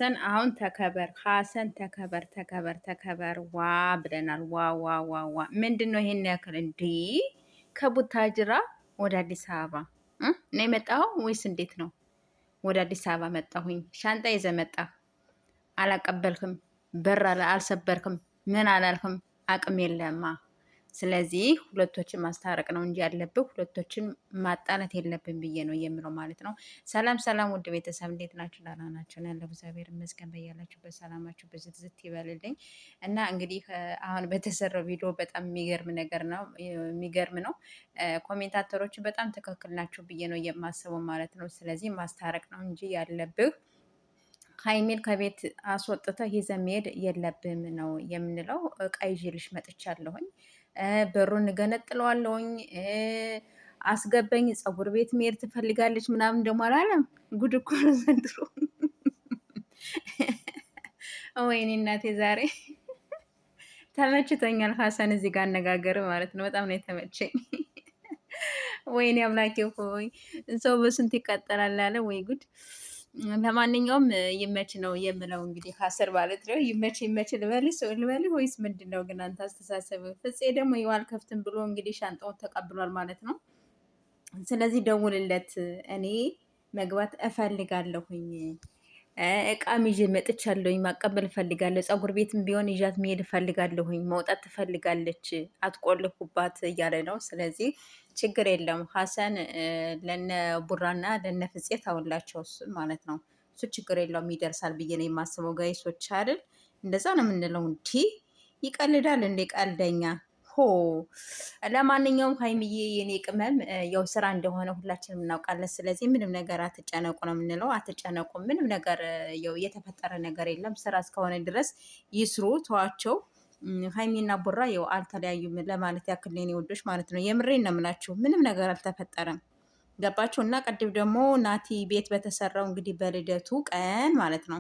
ሀሰን አሁን ተከበር፣ ሀሰን ተከበር፣ ተከበር፣ ተከበር ዋ ብለናል። ዋ ዋ ዋ ዋ! ምንድን ነው ይሄን ያክል እንዲህ? ከቡታጅራ ወደ አዲስ አበባ ነው የመጣኸው ወይስ እንዴት ነው? ወደ አዲስ አበባ መጣሁኝ፣ ሻንጣ ይዘህ መጣህ፣ አላቀበልክም፣ በር አልሰበርክም፣ ምን አላልክም፣ አቅም የለማ። ስለዚህ ሁለቶችን ማስታረቅ ነው እንጂ ያለብህ ሁለቶችን ማጣላት የለብን ብዬ ነው የምለው ማለት ነው። ሰላም ሰላም፣ ውድ ቤተሰብ እንዴት ናችሁ? ደህና ናችሁ? ያለው እግዚአብሔር ይመስገን። በያላችሁበት ሰላማችሁ ብዝት ይበልልኝ። እና እንግዲህ አሁን በተሰራው ቪዲዮ በጣም የሚገርም ነገር ነው፣ የሚገርም ነው። commentator ኦች በጣም ትክክል ናቸው ብዬ ነው የማስበው ማለት ነው። ስለዚህ ማስታረቅ ነው እንጂ ያለብህ ሀይሚን ከቤት አስወጥተህ ይዘህ መሄድ የለብህም ነው የምንለው። እቃ ይዤልሽ መጥቻለሁኝ፣ በሩን እገነጥለዋለሁኝ፣ አስገበኝ፣ ፀጉር ቤት መሄድ ትፈልጋለች ምናምን ደግሞ አላለም። ጉድ እኮ ነው ዘንድሮ። ወይኔ እናቴ ዛሬ ተመችቶኛል። ሀሰን እዚህ ጋር አነጋገር ማለት ነው በጣም ነው የተመቸኝ። ወይኔ አምላኬ ሆይ ሰው በስንት ይቃጠላል አለ ወይ ጉድ። ለማንኛውም ይመች ነው የምለው እንግዲህ ሀሰር ማለት ነው። ይመች ይመች ልበልህ ልበልህ ወይስ ምንድን ነው ግን አንተ አስተሳሰብ? ፍፄ ደግሞ ይዋል ከፍትም ብሎ እንግዲህ ሻንጣውን ተቀብሏል ማለት ነው። ስለዚህ ደውልለት፣ እኔ መግባት እፈልጋለሁኝ፣ እቃም ይዤ መጥቻለሁኝ፣ ማቀበል እፈልጋለሁ፣ ፀጉር ቤትም ቢሆን ይዣት መሄድ እፈልጋለሁኝ፣ መውጣት ትፈልጋለች፣ አትቆልፉባት እያለ ነው። ስለዚህ ችግር የለም ሀሰን ለነ ቡራና ለነ ፍፄ ታውላቸው ማለት ነው። እሱ ችግር የለውም ይደርሳል ብዬ ነው የማስበው። guys ኦች አይደል እንደዛ ነው የምንለው። እንዲ ይቀልዳል እንዴ ቀልደኛ ሆ። ለማንኛውም ሀይሚዬ የኔ ቅመም ያው ስራ እንደሆነ ሁላችንም እናውቃለን። ስለዚህ ምንም ነገር አትጨነቁ ነው የምንለው። አትጨነቁ፣ ምንም ነገር ያው የተፈጠረ ነገር የለም። ስራ እስከሆነ ድረስ ይስሩ፣ ተዋቸው። ሀይሚና ቡራ ያው አልተለያዩም ለማለት ያክል የኔ ወዶች ማለት ነው። የምሬን ነው የምላችሁ፣ ምንም ነገር አልተፈጠረም። ገባችሁ? እና ቅድም ደግሞ ናቲ ቤት በተሰራው እንግዲህ በልደቱ ቀን ማለት ነው።